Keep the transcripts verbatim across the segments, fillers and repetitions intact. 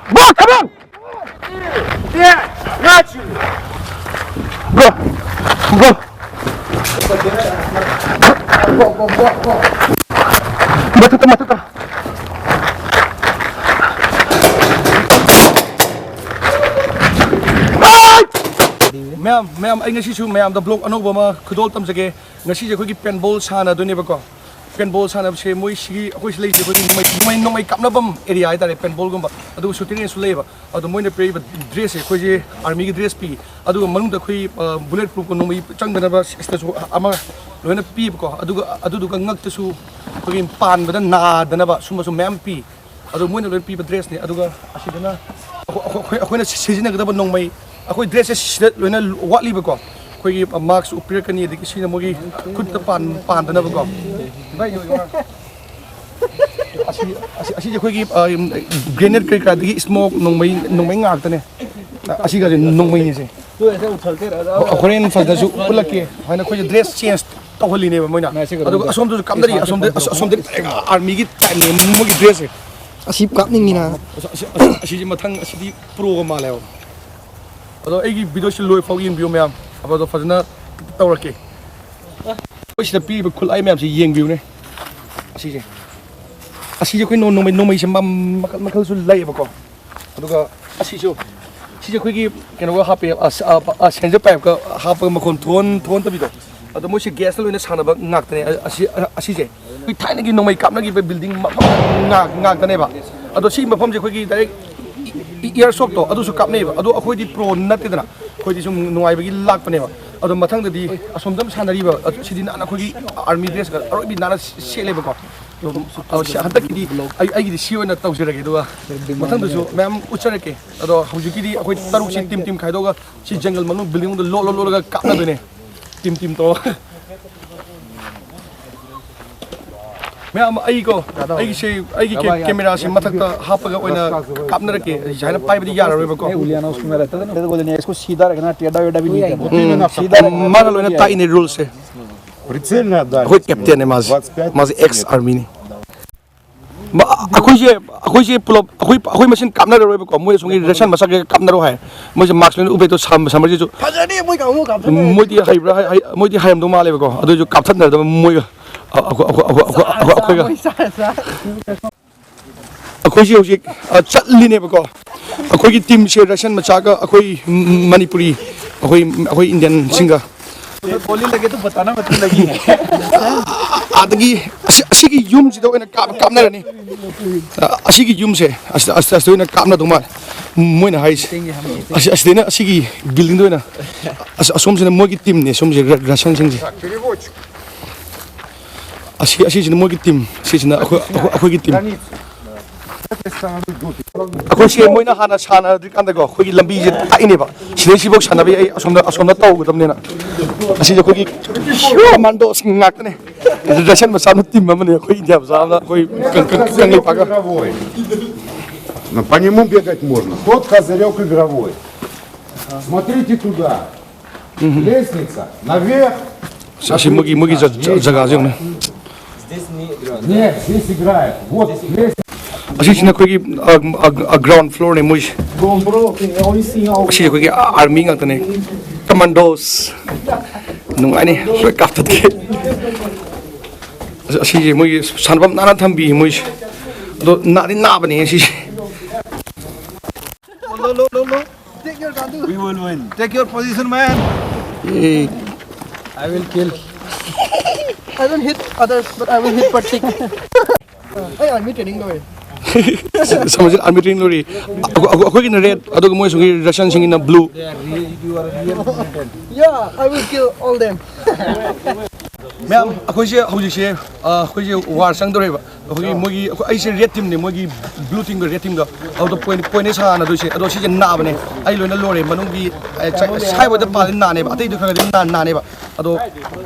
Bro, come on! Bro, bro. ꯃꯊꯛꯇ, ꯃꯊꯛꯇ꯫ ꯃꯌꯥꯝ, ꯃꯌꯥꯝ, ꯑꯩ ꯉꯁꯤꯁꯨ ꯃꯌꯥꯝꯗ vlog ꯑꯅꯧꯕ ꯑꯃ ꯈꯨꯗꯣꯜ ꯇꯝꯖꯒꯦ꯫ ꯉꯁꯤꯁꯦ ꯑꯩꯈꯣꯏꯒꯤ paintball ꯁꯥꯟꯅꯗꯣꯏꯅꯦꯕꯀꯣ꯫ Paintball ꯁꯥꯟꯅꯕꯁꯦ ꯃꯣꯏ ꯁꯤꯒꯤ, ꯑꯩꯈꯣꯏ ꯁꯤ ꯂꯩꯔꯤꯁꯦ ꯑꯩꯈꯣꯏꯒꯤ ꯅꯣꯡꯃꯩ, ꯅꯣꯡꯃꯩ, ꯅꯣꯡꯃꯩ ꯀꯥꯞꯅꯐꯝ area ꯍꯥꯏꯇꯥꯔꯦ, paintballꯒꯨꯝꯕ꯫ ꯑꯗꯨꯒ shooting rangeꯁꯨ ꯂꯩꯌꯦꯕ꯫ ꯑꯗꯣ ꯃꯣꯏꯅ ꯄꯤꯔꯤꯕ dressꯁꯦ ꯑꯩꯈꯣꯏꯁꯦ armyꯒꯤ dress ꯄꯤ꯫ ꯑꯗꯨꯒ ꯃꯅꯨꯡꯗ ꯑꯩꯈꯣꯏ, ꯑ, bullet proofꯀ ꯅꯣꯡꯃꯩ ꯆꯪꯗꯅꯕ ꯁꯤꯗꯁꯨ ꯑꯃ ꯂꯣꯏꯅ ꯄꯤꯕꯀꯣ꯫ ꯑꯗꯨꯒ, ꯑꯗꯨꯗꯨꯒ ꯉꯛꯇꯁꯨ ꯑꯩꯈꯣꯏꯒꯤ ꯄꯥꯟꯕꯗ ꯅꯥꯗꯅꯕ ꯁꯨꯝꯕꯁꯨ ꯃꯌꯥꯝ ꯄꯤ꯫ ꯑꯗꯣ ꯃꯣꯏꯅ ꯂꯣꯏꯅ ꯄꯤꯕ dressꯅꯦ꯫ ꯑꯗꯨꯒ ꯑꯁꯤꯗꯅ ꯑꯩꯈꯣꯏ, ꯑꯩꯈꯣꯏ, ꯑꯩꯈꯣꯏꯅ ꯁꯤꯖꯤꯟꯅꯒꯗꯕ ꯅꯣꯡꯃꯩ, ꯑꯩꯈꯣꯏ dressꯁꯦ ꯁꯤꯗ ꯂꯣꯏꯅ ꯋꯥꯠꯂꯤꯕꯀꯣ꯫ ꯑꯩꯈꯣꯏꯒꯤ mask ꯎꯞꯄꯤꯔꯛꯀꯅꯤ, ꯑꯗꯒꯤ ꯁꯤꯅ ꯃꯣꯏꯒꯤ ꯈꯨꯠꯇ ꯄꯥꯟ-, ꯄꯥꯟꯗꯅꯕꯀꯣ꯫ ꯑꯁꯤ, ꯑꯁꯤ, ꯑꯁꯤꯁꯦ ꯑꯩꯈꯣꯏꯒꯤ, ꯑ, grenade ꯀꯔꯤ ꯀꯔꯥ, ꯑꯗꯒꯤ smoke, ꯅꯣꯡꯃꯩ, ꯅꯣꯡꯃꯩ ꯉꯥꯛꯇꯅꯦ꯫ ꯑꯁꯤꯒꯁꯦ ꯅꯣꯡꯃꯩꯅꯤꯁꯦ꯫ ꯍꯣ-, ꯍꯣꯔꯦꯟ ꯐꯖꯅꯁꯨ ꯎꯠꯂꯛꯀꯦ ꯍꯥꯏꯅ ꯑꯩꯈꯣꯏꯁꯦ dress change ꯇꯧꯍꯜꯂꯤꯅꯦꯕ ꯃꯣꯏꯅ꯫ ꯑꯗꯨꯒ ꯑꯁꯣꯝꯗꯁꯨ ꯀꯥꯞꯅꯔꯤ, ꯑꯁꯣꯝꯗ, ꯑꯁꯣꯝꯗ armyꯒꯤ typeꯅꯦ ꯃꯣꯏꯒꯤ dressꯁꯦ꯫ ꯑꯁꯤ ꯀꯥꯞꯅꯤꯡꯉꯤꯅ꯫ ꯑꯁ-, ꯑꯁ-, ꯑꯁ-, ꯑꯁꯤꯁꯦ ꯃꯊꯪ, ꯑꯁꯤꯗꯤ proꯒ ꯃꯥꯜꯂꯦꯕ꯫ ꯑꯗꯣ ꯑꯩꯒꯤ videoꯁꯤ ꯂꯣꯏ ꯐꯥꯎ ꯌꯦꯡꯕꯤꯌꯨ ꯃꯌꯥꯝ꯫ ꯑꯗꯣ ꯐꯖꯅ ꯇꯧꯔꯛꯀꯦ꯫ ꯑꯩꯈꯣꯏ ꯁꯤꯗ ꯄꯤꯔꯤꯕ ꯈꯨꯠꯂꯥꯏ ꯃꯌꯥꯝꯁꯤ ꯌꯦꯡꯕꯤꯌꯨꯅꯦ꯫ ꯑꯁꯤꯁꯦ꯫ ꯑꯁꯤꯁꯦ ꯑꯩꯈꯣꯏ ꯅꯣꯡ-, ꯅꯣꯡꯃꯩ, ꯅꯣꯡꯃꯩꯁꯦ ꯃ-, ꯃꯈꯜ, ꯃꯈꯜꯁꯨ ꯂꯩꯌꯦꯕꯀꯣ꯫ ꯑꯗꯨꯒ ꯑꯁꯤꯁꯨ, ꯁꯤꯁꯦ ꯑꯩꯈꯣꯏꯒꯤ ꯀꯩꯅꯣꯒ ꯍꯥꯞꯄꯦ, ꯑ, ꯑ, ꯑ, sensor pipeꯀ ꯍꯥꯞꯄꯒ ꯃꯈꯣꯟ ꯊꯣꯛꯍꯟ-, ꯊꯣꯛꯍꯟꯗꯕꯤꯗꯣ꯫ ꯑꯗꯣ ꯃꯣꯏꯁꯦ gasꯇ ꯂꯣꯏꯅ ꯁꯥꯟꯅꯕ ꯉꯥꯛꯇꯅꯦ꯫ ꯑ-, ꯑꯁꯤ, ꯑ-, ꯑꯁꯤꯁꯦ ꯑꯩꯈꯣꯏ ꯊꯥꯏꯅꯒꯤ ꯅꯣꯡꯃꯩ ꯀꯥꯞꯅꯈꯤꯕ building ꯃꯐꯝ ꯉꯥꯛ-, ꯉꯥꯛꯇꯅꯦꯕ꯫ ꯑꯗꯣ ꯁꯤ ꯃꯐꯝꯁꯦ ꯑꯩꯈꯣꯏꯒꯤ direct airsoftꯇꯣ ꯑꯗꯨꯁꯨ ꯀꯥꯞꯅꯩꯕ꯫ ꯑꯗꯣ ꯑꯩꯈꯣꯏꯗꯤ pro ꯅꯠꯇꯦꯗꯅ, ꯑꯩꯈꯣꯏꯗꯤ ꯁꯨꯝ ꯅꯨꯡꯉꯥꯏꯕꯒꯤ ꯂꯥꯛꯄꯅꯦꯕ꯫ ꯑꯗꯣ ꯃꯊꯪꯗꯗꯤ ꯑꯁꯣꯝꯗ ꯑꯃ ꯁꯥꯟꯅꯔꯤꯕ, ꯑꯗꯨ ꯁꯤꯗꯤ ꯅꯥꯟꯅ ꯑꯩꯈꯣꯏꯒꯤ army dressꯀ ꯑꯔꯣꯏꯕꯤ ꯅꯥꯟꯅ ꯁꯦꯠꯂꯦꯕꯀꯣ꯫ ꯑꯗꯣ ꯁꯤ ꯍꯟꯗꯛꯀꯤꯗꯤ ꯑꯩ, ꯑꯩꯒꯤꯗꯤ ꯁꯤ ꯑꯣꯏꯅ ꯇꯧꯖꯔꯒꯦ, ꯑꯗꯨꯒ ꯃꯊꯪꯗꯁꯨ ꯃꯌꯥꯝ ꯎꯠꯆꯔꯛꯀꯦ꯫ ꯑꯗꯣ ꯍꯧꯖꯤꯛꯀꯤꯗꯤ ꯑꯩꯈꯣꯏ ꯇꯔꯨꯛꯁꯤ team team ꯈꯥꯏꯗꯣꯛꯑꯒ ꯁꯤ ꯖꯪꯒꯜ ꯃꯅꯨꯡ buildingꯗ ꯂꯣꯠ, ꯂꯣꯠ, ꯂꯣꯠꯂꯒ ꯀꯥꯞꯅꯗꯣꯏꯅꯦ꯫ Team team ꯇꯧꯔꯒ꯫ ꯃꯌꯥꯝ ꯑꯩꯀꯣ, ꯑꯩꯒꯤꯁꯦ, ꯑꯩꯒꯤ ꯀꯦ-, cameraꯁꯦ ꯃꯊꯛꯇ ꯍꯥꯞꯄꯒ ꯑꯣꯏꯅ ꯀꯥꯞꯅꯔꯛꯀꯦ꯫ ꯁꯨꯃꯥꯏꯅ ꯄꯥꯏꯕꯗꯤ ꯌꯥꯔꯔꯣꯏꯕꯀꯣ꯫ Te digo, Liana, es que me la trata, no. Te digo, Liana, es que si dar, que no, te da, da, da, da, da, da, ꯎꯝ, ꯃꯥꯅ ꯂꯣꯏꯅ ꯇꯥꯛꯏꯅꯦ ruleꯁꯦ꯫ Прицельная дальность. ꯑꯩꯈꯣꯏ captainꯅꯦ ꯃꯥꯁꯦ꯫ Двадцать пять. ꯃꯥꯁꯦ ex armyꯅꯤ꯫ ꯃ-, ꯑꯩꯈꯣꯏꯁꯦ ꯑꯩꯈꯣꯏꯁꯦ ꯄꯨꯂꯞ ꯑꯩꯈꯣꯏ ꯑꯩꯈꯣꯏ ꯃꯁꯦꯟ ꯀꯥꯞꯅꯔꯔꯣꯏꯕꯀꯣ꯫ ꯃꯣꯏ ꯑꯁꯣꯝꯒꯤ ꯔꯦꯁꯟ ꯃꯆꯥꯛ ꯀꯩꯀꯥ ꯀꯥꯞꯅꯔꯣ ꯍꯥꯏ꯫ ꯃꯣꯏꯁꯦ ꯃꯥꯛꯁ ꯂꯣꯏꯅ ꯎꯞꯄꯦ꯫ ꯑꯗꯣ ꯁꯝ- ꯁꯝꯃꯔꯁꯤꯁꯨ ꯐꯖꯅꯤ ꯃꯣꯏ ꯀꯥꯡꯕꯨ ꯀꯥꯞꯊꯠꯅꯔꯦ꯫ ꯃꯣꯏꯗꯤ ꯍꯩꯕ꯭ꯔꯥ? ꯍꯩ- ꯍꯩ- ꯃꯣꯏꯗꯤ ꯍꯩꯔꯝꯗꯧ ꯃꯥꯜꯂꯦꯕꯀꯣ꯫ ꯑꯗꯨꯏꯁꯨ ꯀꯥꯞꯊꯠꯅꯗꯕ ꯃꯣꯏꯒ ꯑ-, ꯑꯩꯈꯣꯏ- ꯑꯩꯈꯣꯏ- ꯑꯩꯈꯣꯏ- ꯑꯩꯈꯣꯏ- ꯑꯩꯈꯣꯏꯒ꯫ ꯃꯣꯏ ꯆꯥꯔ ꯆꯥꯔ꯫ ꯑꯩꯈꯣꯏꯁꯦ ꯍꯧꯖꯤꯛ, ꯑ, ꯆꯠꯂꯤꯅꯦꯕꯀꯣ꯫ ꯑꯩꯈꯣꯏꯒꯤ ꯇꯤꯝꯁꯦ ꯔꯁꯟ ꯃꯆꯥꯒ ꯑꯩꯈꯣꯏ ꯃꯅꯤꯄꯨꯔꯤ, ꯑꯩꯈꯣꯏ ꯑꯩꯈꯣꯏ ꯏꯟꯗꯤꯌꯟꯁꯤꯡꯒ꯫ ꯕꯣꯂꯤ ꯂꯒꯦ ꯇꯨ ꯕꯇꯥꯅꯥ ꯃꯇꯨ ꯂꯒꯤ꯫ ꯑꯗꯒꯤ ꯑꯁꯤ- ꯑꯁꯤꯒꯤ ꯌꯨꯝꯁꯤꯗ ꯑꯣꯏꯅ ꯀꯥꯞ- ꯀꯥꯞꯅꯔꯅꯤ꯫ ꯑ, ꯑꯁꯤꯒꯤ ꯌꯨꯝꯁꯦ ꯑꯁꯤꯗ ꯑꯁꯤꯗ ꯑꯁꯤꯗ ꯑꯣꯏꯅ ꯀꯥꯞꯅꯗꯧ ꯃꯥꯜꯂꯦ꯫ ꯃꯣꯏꯅ ꯍꯥꯏꯔꯤꯁꯦ ꯑꯁꯤ- ꯑꯁꯤꯗꯩꯅ ꯑꯁꯤꯒꯤ ꯕꯤꯜꯗꯤꯡꯗ ꯑꯣꯏꯅ꯫ ꯑꯁ- ꯑꯁꯣꯝꯁꯤꯅ ꯃꯣꯏꯒꯤ ꯇꯤꯝꯅꯦ꯫ ꯁꯣꯝꯁꯦ ꯔ- ꯔꯁꯟꯁꯤꯡꯁꯦ꯫ ꯑꯁꯤ ꯑꯁꯤꯁꯤꯅ ꯃꯣꯏꯒꯤ ꯇꯤꯝ꯫ ꯁꯤꯁꯤꯅ ꯑꯩꯈꯣꯏ ꯑꯩꯈꯣꯏ- ꯑꯩꯈꯣꯏꯒꯤ ꯇꯤꯝ꯫ ꯑꯩꯈꯣꯏꯁꯦ ꯃꯣꯏꯅ ꯍꯥꯟꯅ ꯁꯥꯟꯅꯗ꯭ꯔꯤꯀꯥꯟꯗꯀꯣ, ꯑꯩꯈꯣꯏꯒꯤ ꯂꯝꯕꯤꯁꯦ ꯇꯥꯛꯏꯅꯦꯕ꯫ ꯁꯤꯗꯩ ꯁꯤꯐꯥꯎ ꯁꯥꯟꯅꯕ ꯌꯥꯏ꯫ ꯑꯁꯣꯝꯗ ꯑꯁꯣꯝꯗ ꯇꯧꯒꯗꯕꯅꯤꯅ꯫ ꯑꯁꯤꯁꯦ ꯑꯩꯈꯣꯏꯒꯤ ꯀꯃꯥꯟꯗꯣꯁꯤꯡ ꯉꯥꯛꯇꯅꯦ꯫ ꯔꯁꯟ ꯃꯆꯥ ꯑꯃ ꯇꯤꯝ ꯑꯃꯅꯦ꯫ ꯑꯩꯈꯣꯏ ꯏꯟꯗꯤꯌꯥ ꯃꯆꯥ ꯑꯃꯅ ꯑꯩꯈꯣꯏ ꯀꯪ- ꯀꯪ- ꯀꯪꯂꯩꯄꯥꯛꯀ꯫ Игровой. Ну, по нему бегать можно. Тот козырек игровой. Смотрите туда. Лестница наверх. ꯁꯤ- ꯑꯁꯤ ꯃꯣꯏꯒꯤ ꯃꯣꯏꯒꯤ ꯖ- ꯖ- ꯖꯒꯥꯁꯦ ꯌꯦꯡꯉꯨꯅꯦ꯫ Нет, здесь играет. Вот лестница. ꯑꯁꯤꯁꯤꯅ ꯑꯩꯈꯣꯏꯒꯤ ꯑ, ꯑ, ꯑ, ꯒ꯭ꯔꯥꯎꯟ ꯐ꯭ꯂꯣꯔꯅꯦ ꯃꯣꯏꯁꯦ꯫ ꯑꯁꯤ ꯑꯩꯈꯣꯏꯒꯤ ꯑꯥꯔꯃꯤ ꯉꯥꯛꯇꯅꯦ꯫ ꯀꯃꯥꯟꯗꯣꯁ꯫ ꯅꯨꯡꯉꯥꯏꯅꯤ꯫ ꯂꯣꯏ ꯀꯥꯞꯊꯠꯀꯦ꯫ ꯑꯁ- ꯑꯁꯤꯁꯦ ꯃꯣꯏꯒꯤ ꯁꯥꯟꯅꯐꯝ ꯅꯥꯟꯅ ꯊꯝꯕꯤ ꯃꯣꯏꯁꯦ꯫ ꯑꯗꯣ ꯅꯥꯗꯤ ꯅꯥꯕꯅꯦ ꯁꯤꯁꯦ꯫ Low, low, low, low. Take your gun. We will win. Take your position, man. A. I will kill. I don't hit others, but I will hit Pratik. ꯑꯩ ꯑꯥꯔꯃꯤ ꯇ꯭ꯔꯦꯅꯤꯡ ꯂꯣꯏꯔꯦ꯫ ꯁꯃꯨꯖꯤꯠ ꯑꯥꯔꯃꯤ ꯇ꯭ꯔꯦꯅꯤꯡ ꯂꯣꯏꯔꯦ꯫ ꯑꯩꯈꯣꯏ- ꯑꯩꯈꯣꯏ- ꯑꯩꯈꯣꯏꯒꯤꯅ rate, ꯑꯗꯨꯒ ꯃꯣꯏ ꯁꯣꯝꯒꯤ ꯔꯁꯤꯌꯟꯁꯤꯡꯒꯤꯅ blue. Yeah, I will kill all them. ꯃꯌꯥꯝ ꯑꯩꯈꯣꯏꯁꯦ ꯍꯧꯖꯤꯛꯁꯦ, ꯑ, ꯑꯩꯈꯣꯏꯁꯦ ꯋꯥꯔ ꯆꯪꯗꯧꯔꯦꯕ꯫ ꯑꯩꯈꯣꯏꯒꯤ ꯃꯣꯏꯒꯤ ꯑꯩꯈꯣꯏ- ꯑꯩꯁꯦ ꯔꯦꯠ ꯇꯤꯝꯅꯦ꯫ ꯃꯣꯏꯒꯤ ꯕ꯭ꯂꯨ ꯇꯤꯝꯒ ꯔꯦꯠ ꯇꯤꯝꯒ꯫ ꯑꯗꯨꯗ ꯄꯣꯏꯟ ꯄꯣꯏꯟꯅꯦ ꯁꯥꯟꯅꯗꯣꯏꯁꯦ꯫ ꯑꯗꯣ ꯁꯤꯁꯦ ꯅꯥꯕꯅꯦ꯫ ꯑꯩ ꯂꯣꯏꯅ ꯂꯣꯏꯔꯦ꯫ ꯃꯅꯨꯡꯒꯤ, ꯑꯦ, ꯆ- ꯁꯥꯏꯕꯗ ꯄꯥꯜꯂꯤ ꯅꯥꯅꯦꯕ꯫ ꯑꯇꯩꯗꯣ ꯈꯔ ꯈꯔꯗꯤ ꯅꯥ- ꯅꯥꯅꯦꯕ꯫ ꯑꯗꯣ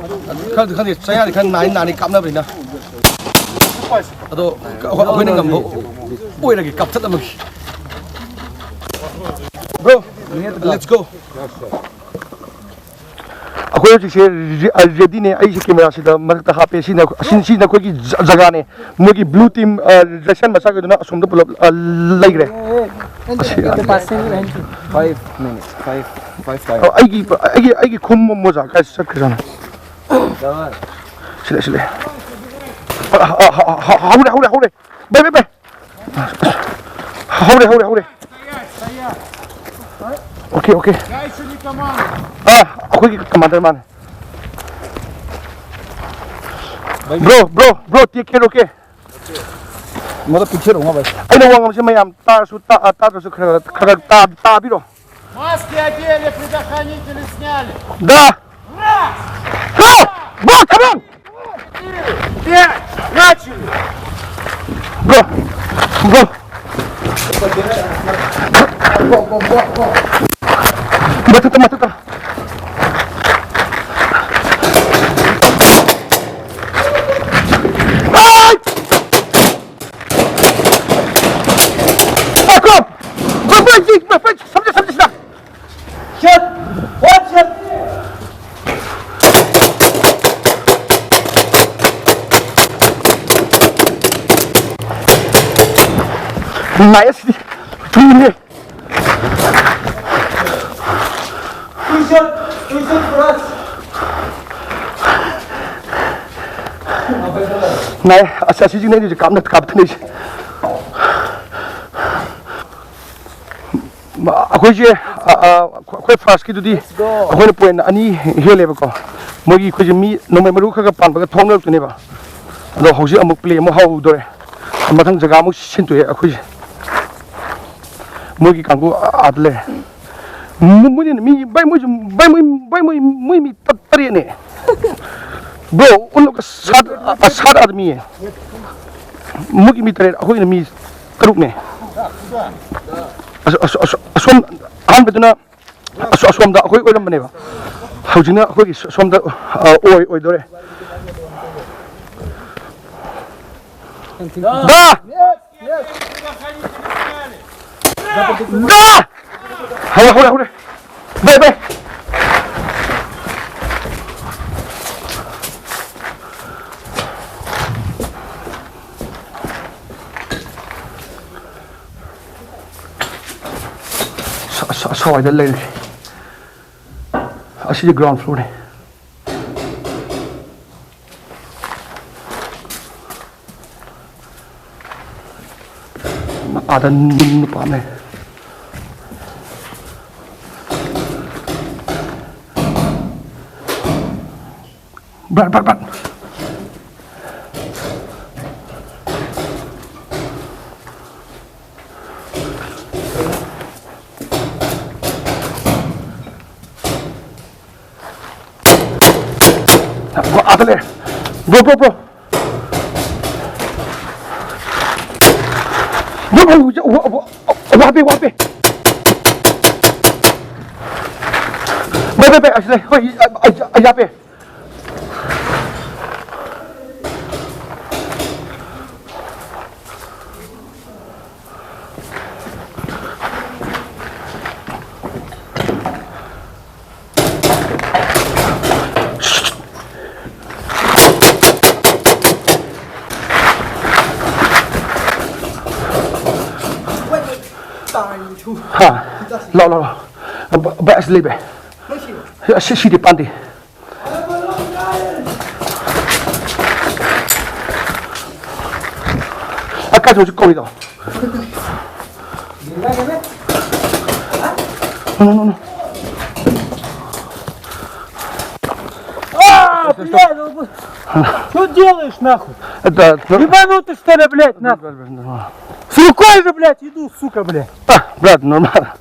ꯈꯔꯗꯤ ꯈꯪꯗꯦ, ꯆꯌꯥꯗꯤ ꯈꯔ ꯅꯥꯅꯤ ꯅꯥꯅꯤ ꯀꯥꯞꯅꯕꯅꯤꯅ꯫ ꯑꯗꯣ ꯑꯩꯈꯣꯏ- ꯑꯩꯈꯣꯏꯅ ꯉꯝꯕ ꯑꯣꯏꯔꯒꯦ, ꯀꯥꯞꯊꯠꯂꯝꯃꯒꯦ꯫ Bro, let's go. ꯑꯩꯈꯣꯏ ꯍꯧꯖꯤꯛꯁꯦ ꯔꯦ-, ꯑ, ready ꯅꯦ꯫ ꯑꯩꯁꯦ camera ꯁꯤꯗ ꯃꯔꯛꯇ ꯍꯥꯞꯄꯦ꯫ ꯁꯤꯅ, ꯑꯁꯤ, ꯁꯤꯅ ꯑꯩꯈꯣꯏꯒꯤ ꯖ-, ꯖꯒꯥꯅꯦ꯫ ꯃꯣꯏꯒꯤ blue team, ꯑ, ꯖꯦꯁꯟ ꯃꯆꯥꯈꯩꯗꯨꯅ ꯑꯁꯣꯝꯗ ꯄꯨꯂꯞ, ꯑ, ꯂꯩꯈ꯭ꯔꯦ꯫ ꯑꯁꯤ, ꯑ, Passing range. Five minutes. Five, five time. ꯑ, ꯑꯩꯒꯤ, ꯑꯩꯒꯤ, ꯑꯩꯒꯤ ꯈꯨꯝ ꯃꯣꯖꯥ ꯀꯥꯏ ꯆꯠꯈ꯭ꯔꯖꯥꯠꯅꯣ? ꯁꯤ ꯂꯩ, ꯁꯤ ꯂꯩ꯫ ꯑ, ꯑ, ꯑ, ꯑ, ꯍꯧꯔꯦ, ꯍꯧꯔꯦ, ꯍꯧꯔꯦ꯫ ꯕꯥꯏ, ꯕꯥꯏ, ꯕꯥꯏ꯫ ꯍꯧꯔꯦ, ꯍꯧꯔꯦ, ꯍꯧꯔꯦ꯫ Okay, okay. ꯑꯥ, ꯑꯩꯈꯣꯏꯒꯤ commander ꯃꯥꯅꯦ꯫ Bro, bro, bro, take care, okay? ꯃꯗꯨ ꯄꯤꯛꯆꯔ ꯎꯃ ꯚꯥꯏ꯫ ꯑꯩꯅ ꯋꯥ ꯉꯥꯡꯕꯁꯦ ꯃꯌꯥꯝ ꯇꯥꯔꯁꯨ ꯇꯥ-, ꯇꯥꯗ꯭ꯔꯁꯨ ꯈꯔ, ꯈꯔ ꯇꯥ-, ꯇꯥꯕꯤꯔꯣ꯫ Маски одели, предохранители сняли. Да. Раз! Go! Go, come on! Четыре! Пять! Начали! Go! Go! Go, go, go, go! ꯃꯊꯛꯇ, ꯃꯊꯛꯇ! Go! Go, go, go, go! ꯁꯝꯖꯦ, ꯁꯝꯖꯦ, ꯁꯤꯗ! Shit! What shit? ꯅꯥꯏ ꯑꯁꯤꯗꯤ꯫ ꯊꯨꯝꯃꯦ꯫ Two shot, two shot for us. ꯅꯥꯏ꯫ ꯑꯁ, ꯑꯁꯤꯁꯤꯅꯦ ꯑꯩꯅ ꯍꯧꯖꯤꯛ ꯀꯥꯞꯅ ꯀꯥꯞꯊꯅꯩꯁꯦ꯫ ꯑꯩꯈꯣꯏꯁꯦ, ꯑ, ꯑ, ꯑꯩꯈꯣꯏ first ꯀꯤꯗꯨꯗꯤ ꯑꯩꯈꯣꯏꯅ point ꯑꯅꯤ ꯍꯦꯜꯂꯦꯕꯀꯣ꯫ ꯃꯣꯏꯒꯤ, ꯑꯩꯈꯣꯏꯁꯦ ꯃꯤ ꯅꯣꯡꯃꯩ ꯃꯔꯨ ꯈꯔ ꯈꯔ ꯄꯥꯟꯕꯒ ꯊꯣꯛꯅꯔꯛꯇꯣꯏꯅꯦꯕ꯫ ꯑꯗꯣ ꯍꯧꯖꯤꯛ ꯑꯃꯨꯛ play ꯑꯃꯨꯛ ꯍꯧꯗꯣꯔꯦ꯫ ꯃꯊꯪ ꯖꯒꯥ ꯑꯃꯨꯛ ꯁꯤꯟꯇꯣꯛꯑꯦ ꯑꯩꯈꯣꯏꯁꯦ꯫ ꯃꯣꯏꯒꯤ ꯀꯥꯡꯕꯨ ꯑꯥꯗ ꯂꯩꯔꯦ꯫ ꯃꯣ-, ꯃꯣꯏꯅ ꯃꯤ, ꯚꯥꯏ, ꯃꯣꯏꯁꯨ, ꯚꯥꯏ, ꯃꯣꯏ, ꯚꯥꯏ, ꯃꯣꯏ, ꯃꯣꯏ ꯃꯤ ꯇ-, ꯇꯔꯦꯠꯅꯦ꯫ Bro, उन लोग का सात, आ, सात आदमी है। ꯃꯣꯏꯒꯤ ꯃꯤ ꯇꯔꯦꯠ, ꯑꯩꯈꯣꯏꯒꯤꯅ ꯃꯤ ꯇꯔꯨꯛꯅꯦ꯫ ꯑꯁ-, ꯑꯁ-, ꯑꯁ-, ꯑꯁꯣꯝ ꯑꯍꯥꯟꯕꯗꯨꯅ ꯑꯁ-, ꯑꯁꯣꯝꯗ ꯑꯩꯈꯣꯏ ꯑꯣꯏꯔꯝꯕꯅꯦꯕ꯫ ꯍꯧꯖꯤꯛꯅ ꯑꯩꯈꯣꯏꯒꯤ ꯁ-, ꯁꯣꯝꯗ, ꯑ, ꯑꯣꯏ-, ꯑꯣꯏꯗꯣꯔꯦ꯫ ꯗꯥ! ꯗꯥ! ꯍꯧꯔꯦ, ꯍꯧꯔꯦ, ꯍꯧꯔꯦ꯫ ꯚꯥꯏ, ꯚꯥꯏ꯫ ꯑꯁ꯭ꯋꯥꯏꯗ ꯂꯩꯔꯦ꯫ ꯑꯁꯤꯗꯤ ground floorꯅꯤ꯫ ꯑꯥꯗ ꯅꯨꯄꯥ ꯑꯃ ꯂꯩ꯫ Birth, birth, birth. ꯑꯥꯗ ꯂꯩꯔꯦ꯫ Bro, bro, bro. Bro, bro, ꯋꯥ-, ꯋꯥ-, ꯋꯥ-, ꯋꯥꯄꯦ, ꯋꯥꯄꯦ꯫ ꯕꯥꯏ, ꯕꯥꯏ, ꯕꯥꯏ, ꯑꯁꯤ ꯂꯩ꯫ ꯍꯣꯏ, ꯑꯩ, ꯑꯩ, ꯑꯩ ꯌꯥꯄꯦ꯫ ꯍꯥ? ꯂꯥꯎ, ꯂꯥꯎ, ꯂꯥꯎ꯫ ꯕ-, ꯕ-, ꯑꯁ ꯂꯩꯕ꯫ ꯑꯁꯤ, ꯁꯤꯗꯤ ꯄꯥꯟꯗꯦ꯫ ꯑ, ꯀꯥꯏ ꯆꯠꯂꯨꯁꯤ ꯀꯧꯔꯤꯗꯣ? No, no, no, no. А, блядь, ну, что делаешь, нахуй? Это, ну, ебанутый, что ли, блядь, нахуй? С рукой же, блядь, иду, сука, блядь. А, брат, нормально.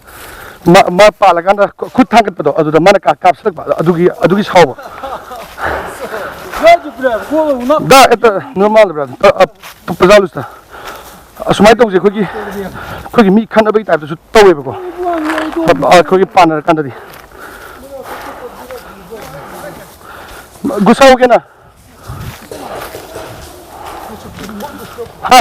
ꯃꯥ, ꯃꯥ ꯄꯥꯜꯂꯀꯥꯟꯗ ꯈꯨ-, ꯈꯨꯠ ꯊꯥꯡꯒꯠꯄꯗꯣ, ꯑꯗꯨꯗ ꯃꯥꯅ ꯀꯥ-, ꯀꯥꯞꯁꯤꯜꯂꯛꯄ, ꯑꯗꯨꯒꯤ, ꯑꯗꯨꯒꯤ ꯁꯥꯎꯕ꯫ Сзади, бля, в голову нахуй. Да, это нормально, брат. А, а, п-, пожалуйста. ꯑꯁꯨꯃꯥꯏꯅ ꯇꯧꯁꯦ, ꯑꯩꯈꯣꯏꯒꯤ, ꯑꯩꯈꯣꯏꯒꯤ ꯃꯤ ꯈꯠꯅꯕꯒꯤ ꯇꯥꯏꯞꯇꯁꯨ ꯇꯧꯋꯦꯕꯀꯣ꯫ ꯑ, ꯑꯩꯈꯣꯏꯒꯤ ꯄꯥꯟꯅꯔꯀꯥꯟꯗꯗꯤ꯫ ꯒꯨꯁꯥꯎꯒꯦꯅ꯫ ꯍꯥ?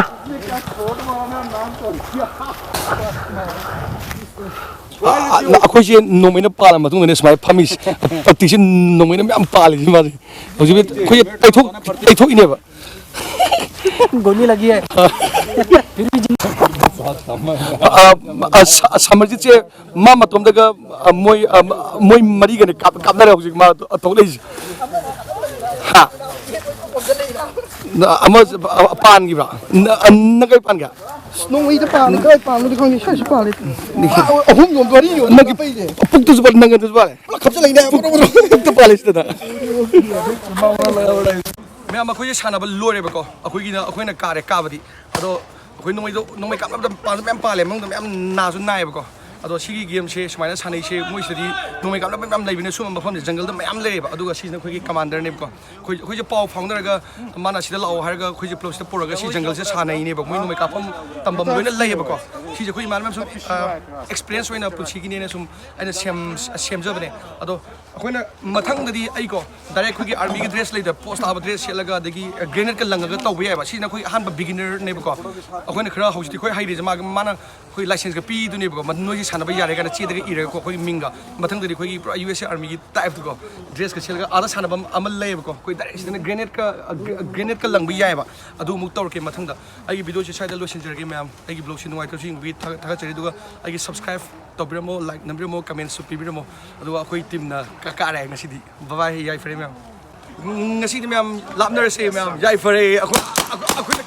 ꯑ-, ꯑ-, ꯑꯩꯈꯣꯏꯁꯦ ꯅꯣꯡꯃꯩꯅ ꯄꯥꯜꯂ ꯃꯇꯨꯡꯗꯅꯦ ꯁꯨꯃꯥꯏꯅ ꯐꯝꯃꯤꯁꯦ꯫ ꯄ꯭ꯔꯥꯛꯇꯤꯁꯁꯦ ꯅꯣꯡꯃꯩꯅ ꯃꯌꯥꯝ ꯄꯥꯜꯂꯤꯁꯦ ꯃꯥꯁꯦ꯫ ꯍꯧꯖꯤꯛ ꯑꯩꯈꯣꯏꯁꯦ ꯇꯩꯊꯣꯛ-, ꯇꯩꯊꯣꯛꯏꯅꯦꯕ꯫ गोली लगी है। ꯑ, ꯑ, ꯁ-, ꯁꯃꯔꯖꯤꯠꯁꯦ ꯃꯥ ꯃꯇꯣꯝꯗꯒ, ꯑ, ꯃꯣꯏ, ꯑ, ꯃꯣꯏ ꯃꯔꯤꯒꯅꯦ ꯀꯥꯞ-, ꯀꯥꯞꯅꯔꯦ ꯍꯧꯖꯤꯛ ꯃꯥ ꯊꯣꯛꯂꯛꯏꯁꯦ꯫ ꯍꯥ? ꯅ-, ꯑꯃ, ꯑ, ꯄꯥꯟꯈꯤꯕ꯭ꯔꯥ? ꯅ-, ꯑ, ꯅꯪ ꯀꯩ ꯄꯥꯟꯒꯦ? ꯑꯁ, ꯅꯣꯡꯃꯩꯗ ꯄꯥꯟꯕ ꯀꯥꯏ ꯄꯥꯟꯕꯗꯤ ꯈꯪꯗꯦ, ꯁ꯭ꯋꯥꯏꯁꯨ ꯄꯥꯜꯂꯦ꯫ ꯑꯍꯨꯝ ꯌꯣꯟꯕ ꯋꯥꯔꯤ ꯌꯣꯟꯕ ꯅꯪꯒꯤ ꯄꯩꯁꯦ꯫ ꯄꯨꯛꯇꯨꯁꯨ ꯄꯥꯜꯂꯦ, ꯅꯪꯒꯤꯗꯨꯁꯨ ꯄꯥꯜꯂꯦ꯫ ꯄꯨꯂꯞ ꯈꯞꯆꯜꯂꯛꯏꯅꯦ꯫ ꯄꯨꯛ-, ꯄꯨꯛꯇ ꯄꯥꯜꯂꯦ ꯁꯤꯗꯅ꯫ ꯃꯌꯥꯝ ꯑꯩꯈꯣꯏꯁꯦ ꯁꯥꯟꯅꯕ ꯂꯣꯏꯔꯦꯕꯀꯣ꯫ ꯑꯩꯈꯣꯏꯒꯤꯅ, ꯑꯩꯈꯣꯏꯅ ꯀꯥꯔꯦ ꯀꯥꯕꯗꯤ꯫ ꯑꯗꯣ ꯑꯩꯈꯣꯏ ꯅꯣꯡꯃꯩꯗꯣ, ꯅꯣꯡꯃꯩ ꯀꯥꯞꯅꯕꯗ ꯄꯥꯟꯁꯨ ꯃꯌꯥꯝ ꯄꯥꯜꯂꯦ, ꯃꯅꯨꯡꯗ ꯃꯌꯥꯝ ꯅꯥꯁꯨ ꯅꯥꯏꯌꯦꯕꯀꯣ꯫ ꯑꯗꯣ ꯁꯤꯒꯤ ꯒꯦꯝꯁꯦ ꯁꯨꯃꯥꯏꯅ ꯁꯥꯟꯅꯩꯁꯦ, ꯃꯣꯏꯁꯤꯗꯗꯤ ꯅꯣꯡꯃꯩ ꯀꯥꯞꯅꯕ ꯃꯌꯥꯝ ꯂꯩꯕꯅꯤꯅ ꯁꯨꯝꯕ ꯃꯐꯝꯁꯦ ꯖꯪꯒꯜꯗ ꯃꯌꯥꯝ ꯂꯩꯌꯦꯕ꯫ ꯑꯗꯨꯒ ꯁꯤꯁꯤꯅ ꯑꯩꯈꯣꯏꯒꯤ ꯀꯃꯥꯟꯗꯔꯅꯦꯕꯀꯣ꯫ ꯑꯩꯈꯣꯏ, ꯑꯩꯈꯣꯏꯁꯦ ꯄꯥꯎ ꯐꯥꯎꯅꯔꯒ ꯃꯥꯅ ꯁꯤꯗ ꯂꯥꯛꯑꯣ ꯍꯥꯏꯔꯒ ꯑꯩꯈꯣꯏꯁꯦ ꯄꯨꯂꯞꯁꯤꯗ ꯄꯨꯔꯒ ꯁꯤ ꯖꯪꯒꯜꯁꯤꯗ ꯁꯥꯟꯅꯩꯅꯦꯕ꯫ ꯃꯣꯏ ꯅꯣꯡꯃꯩ ꯀꯥꯞꯐꯝ ꯇꯝꯐꯝ ꯂꯣꯏꯅ ꯂꯩꯌꯦꯕꯀꯣ꯫ ꯁꯤꯁꯦ ꯑꯩꯈꯣꯏ ꯏꯃꯥꯟꯅꯕ ꯁꯨꯝ, ꯑ, ꯑꯦꯛꯁꯄꯤꯔꯤꯌꯦꯟꯁ ꯑꯣꯏꯅ ꯄꯨꯟꯁꯤꯒꯤꯅꯦꯅ ꯁꯨꯝ ꯑꯩꯅ ꯁꯦꯝ-, ꯁꯦꯝꯖꯕꯅꯦ꯫ ꯑꯗꯣ ꯑꯩꯈꯣꯏꯅ ꯃꯊꯪꯗꯗꯤ ꯑꯩꯀꯣ ꯗꯥꯏꯔꯦꯛ ꯑꯩꯈꯣꯏꯒꯤ ꯑꯥꯔꯃꯤꯒꯤ ꯗ꯭ꯔꯦꯁ ꯂꯩꯗ, ꯄꯣꯁ ꯇꯥꯕ ꯗ꯭ꯔꯦꯁ ꯁꯦꯠꯂꯒ, ꯑꯗꯒꯤ ꯒ꯭ꯔꯦꯅꯦꯗꯀ ꯂꯪꯉꯒ ꯇꯧꯕ ꯌꯥꯏꯕ꯫ ꯁꯤꯅ ꯑꯩꯈꯣꯏ ꯑꯍꯥꯟꯕ ꯕꯤꯒꯤꯅꯔꯅꯦꯕꯀꯣ꯫ ꯑꯩꯈꯣꯏꯅ ꯈꯔ ꯍꯧꯖꯤꯛꯇꯤ ꯑꯩꯈꯣꯏ ꯍꯩꯔꯤꯁꯦ ꯃꯥꯒꯤ, ꯃꯥꯅ ꯑꯩꯈꯣꯏ ꯂꯥꯏꯁꯦꯟꯁꯀ ꯄꯤꯗꯣꯏꯅꯦꯕꯀꯣ꯫ ꯃ-, ꯅꯣꯏꯁꯤ ꯁꯥꯟꯅꯕ ꯌꯥꯔꯦ ꯀꯥꯏꯅ ꯆꯦꯗꯒ ꯏꯔꯒꯀꯣ ꯑꯩꯈꯣꯏꯒꯤ ꯃꯤꯡꯒ꯫ ꯃꯊꯪꯗꯗꯤ ꯑꯩꯈꯣꯏꯒꯤ ꯄꯨꯔꯥ ꯌꯨ ꯑꯦꯁ ꯑꯦ ꯑꯥꯔꯃꯤꯒꯤ ꯇꯥꯏꯞꯇꯀꯣ ꯗ꯭ꯔꯦꯁꯀ ꯁꯦꯠꯂꯒ ꯑꯥꯗ ꯁꯥꯟꯅꯕ ꯑꯃ, ꯑꯃ ꯂꯩꯌꯦꯕꯀꯣ꯫ ꯑꯩꯈꯣꯏ ꯗꯥꯏꯔꯦꯛ ꯁꯤꯗꯅ ꯒ꯭ꯔꯦꯅꯦꯗꯀ, ꯑ, ꯒ꯭ꯔꯦ-, ꯒ꯭ꯔꯦꯅꯦꯗꯀ ꯂꯪꯕ ꯌꯥꯏꯑꯕ꯫ ꯑꯗꯨ ꯑꯃꯨꯛ ꯇꯧꯔꯛꯀꯦ ꯃꯊꯪꯗ꯫ ꯑꯩꯒꯤ ꯚꯤꯗꯤꯑꯣꯁꯤ ꯁ꯭ꯋꯥꯏꯗ ꯂꯣꯏꯁꯤꯟꯖꯔꯒꯦ ꯃꯌꯥꯝ꯫ ꯑꯩꯒꯤ ꯕ꯭ꯂꯣꯒꯁꯤ ꯅꯨꯡꯉꯥꯏꯇꯕꯁꯨ ꯌꯦꯡꯕꯒꯤ ꯊꯥꯒꯠ-, ꯊꯥꯒꯠꯆꯔꯤ꯫ ꯑꯗꯨꯒ ꯑꯩꯒꯤ ꯁꯕꯁꯀ꯭ꯔꯥꯏꯕ ꯇꯧꯕꯤꯔꯝꯃꯣ, ꯂꯥꯏꯛ ꯅꯝꯕꯤꯔꯝꯃꯣ, ꯀꯃꯦꯟꯁꯨ ꯄꯤꯕꯤꯔꯝꯃꯣ꯫ ꯑꯗꯨꯒ ꯑꯩꯈꯣꯏ ꯇꯤꯝꯅ ꯀ-, ꯀꯥꯔꯦ ꯉꯁꯤꯗꯤ꯫ ꯕꯥꯏ ꯕꯥꯏ, ꯌꯥꯏꯐꯔꯦ ꯃꯌꯥꯝ꯫ ꯎꯝ, ꯉꯁꯤꯗꯤ ꯃꯌꯥꯝ ꯂꯥꯞꯅꯔꯁꯦ ꯃꯌꯥꯝ꯫ ꯌꯥꯏꯐꯔꯦ꯫ ꯑꯩꯈꯣꯏ, ꯑꯩꯈꯣꯏ, ꯑꯩꯈꯣꯏ